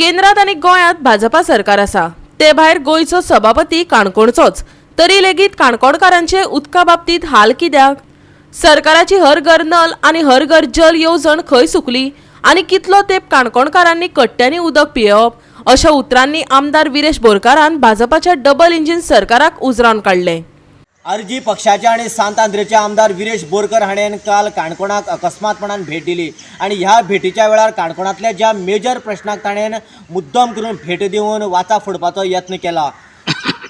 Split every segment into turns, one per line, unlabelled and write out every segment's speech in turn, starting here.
केंद्रात आनी गोंयांत भाजपा सरकार आसा. ते भायर गोंयचो सभापती काणकोणचोच, तरी लेगीत काणकोणकारांचे उदका बाबतीत हाल कित्याक? सरकाराची हर घर नल आनी हर घर जल येवजण खंय सुकली आनी कितलो तेंप काणकोणकारांनी कट्ट्यांनी उदक पियेवप, अशा उतरांनी आमदार विरेश बोरकारान भाजपाच्या डबल इंजीन सरकाराक उजरावन काडलें.
आरजी पक्षाचे आनी सांत आंद्रेचे आमदार विरेश बोरकर हाणें काल काणकोणाक अकस्मातपणान भेट दिली आनी ह्या भेटीच्या वेळार काणकोणांतल्या ज्या मेजर प्रश्नाक ताणें मुद्दम करून भेट दिवन वाचा फोडपाचो यत्न केला.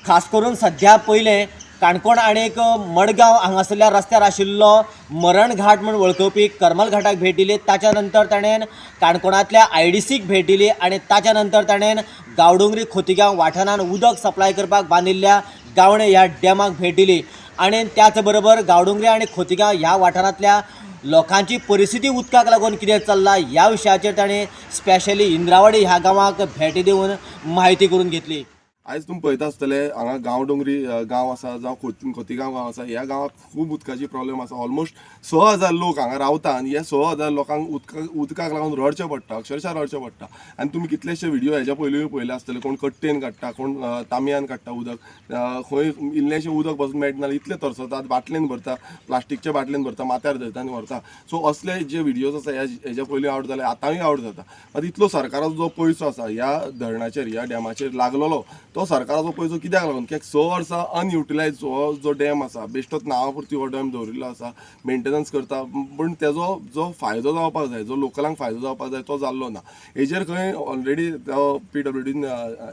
खास करून सद्या पयलें काणकोण आनी मडगांव हांगासरल्या रस्त्यार आशिल्लो मरणघाट म्हूण वळखुपी करमल घाटाक भेट दिली. ताच्या नंतर ताणें काणकोणांतल्या आयडीसीक भेट दिली आनी ताच्या नंतर ताणें गांवडोंगरी खोतीगांव वाठारांत उदक सप्लाय करपाक बांदिल्ल्या गावणे ह्या डॅमाक भेट दिली आनी त्याच बरोबर गांवडोंगरी आनी खोतीगांव ह्या वाठारांतल्या लोकांची परिस्थिती उदकाक लागून कितें चल्ला ह्या विशयाचेर ताणें स्पेशली इंद्रावाडी ह्या गांवाक भेट दिवन म्हायती करून घेतली.
आयज तुमी पळयता आसतले हांगा गांवडोंगरी गांव आसा जावं खोतीगांव गांव आसा, ह्या गांवाक खूब उदकाची प्रॉब्लेम आसा. ऑलमोस्ट 6,000 लोक हांगा रावता आनी ह्या 6,000 लोकांक उदकाक लागून रडचें पडटा, अक्षरशा रडचें पडटा. आनी तुमी कितलेशे व्हिडियो हेज्या पयलीं पळयले आसतले, कोण कट्टेन काडटा, कोण तांबयान काडटा उदक, खंय इल्लेशें उदक बसून मेळना, इतले तरसतात, बाटलेन भरता, प्लास्टिकच्या बाटलेन भरता, माथ्यार धरता आनी व्हरता. सो असले जे व्हिडियोज आसा हेज्या पयलीं आवट जाले, आतांय आवट जाता. आतां इतलो सरकाराचो जो पयसो आसा ह्या धरणाचेर, ह्या डॅमाचेर लागलेलो, तो सरकाराचो पयसो कित्याक लागून? कित्याक 6 वर्सां अनयुटिलायज हो जो डॅम आसा, बेश्टोच नांवा पुरती हो डॅम दवरिल्लो आसा, मेंटेनन्स करता, पूण तेजो जो फायदो जावपाक जाय, जो लोकलांक फायदो जावपाक जाय तो जाल्लो ना. हेजेर खंय ऑलरेडी तो पीडब्ल्यूडीन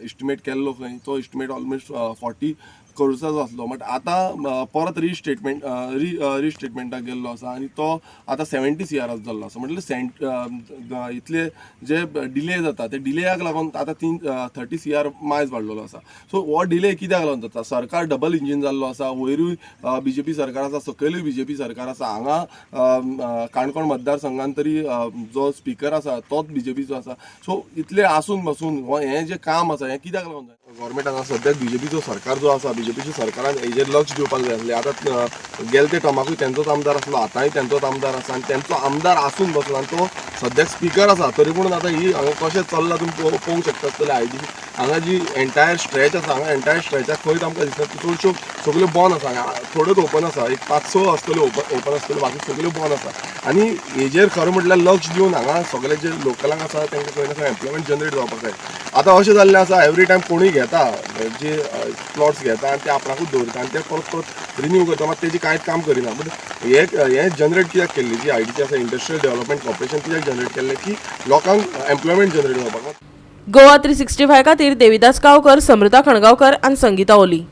इस्टिमेट केल्लो, खंय तो इस्टिमेट ऑलमोस्ट 40 करोड्साचो आसलो, बट आतां परत रिस्टेटमेंटाक गेल्लो आसा आनी तो आतां 70 CR जाल्लो आसा. म्हटल्यार इतले जे डिले जाता ते डिलेयाक लागून आतां 30 CR मायज वाडलेलो आसा. सो हो डिले कित्याक लागून जाता? सरकार डबल इंजीन जाल्लो आसा, वयरूय बीजेपी सरकार आसा, सकयलूय बीजेपी सरकार आसा. हांगा काणकोण मतदारसंघान तरी जो स्पिकर आसा तोच बीजेपीचो आसा. सो इतले आसून बसून हें जें काम आसा हें कित्याक लागून जाय? गव्हर्मेंट हांगा सद्याक बीजेपीचो सरकार जो आसा, बीजेपीच्या सरकारान हेजेर लक्ष दिवपाक जाय आसलें. आतां गेले ते टर्माकूय तेंचोच आमदार आसलो, आतांय तेंचोच आमदार आसा आनी तेंचो आमदार आसून बसून आनी तो सद्याक स्पिकर आसा, तरी पूण आतां ही हांगा कशें चल्लां तुमी पळोवंक शकता आसतले. आयडीसी हांगा जी एंटायर स्ट्रेच आसा, हांगा एंटायर स्ट्रेचाक खंयच आमकां दिसना, चडश्यो सगल्यो बंद आसा. हांगा थोड्योच ओपन आसा, एक 5-6 आसतल्यो ओपन आसतल्यो, बाकी सगल्यो बंद आसा. आनी हेजेर खरें म्हटल्यार लक्ष दिवन हांगा सगळे जे लोकलांक आसा तांकां खंय ना खंय एम्प्लॉयमेंट जनरेट जावपाक जाय. आतां अशें जाल्लें आसा, एवरी टायम कोणूय घेता जे प्लॉट्स घेता आनी ते आपणाकूच दवरता आनी ते परत परत रिन्यू करता, मात तेजी कांयच काम करिना. बट हें जनरेट कित्याक केल्ली जी आयडीसी आसा, इंडस्ट्रियल डेव्हलपमेंट कॉर्पोरेशन कित्याक जनरेट केल्लें की लोकांक एम्प्लॉयमेंट जनरेट जावपाक.
गोवा 365 खातीर देविदास गांवकर, समृता खणगांवकर आनी संगीता ओली.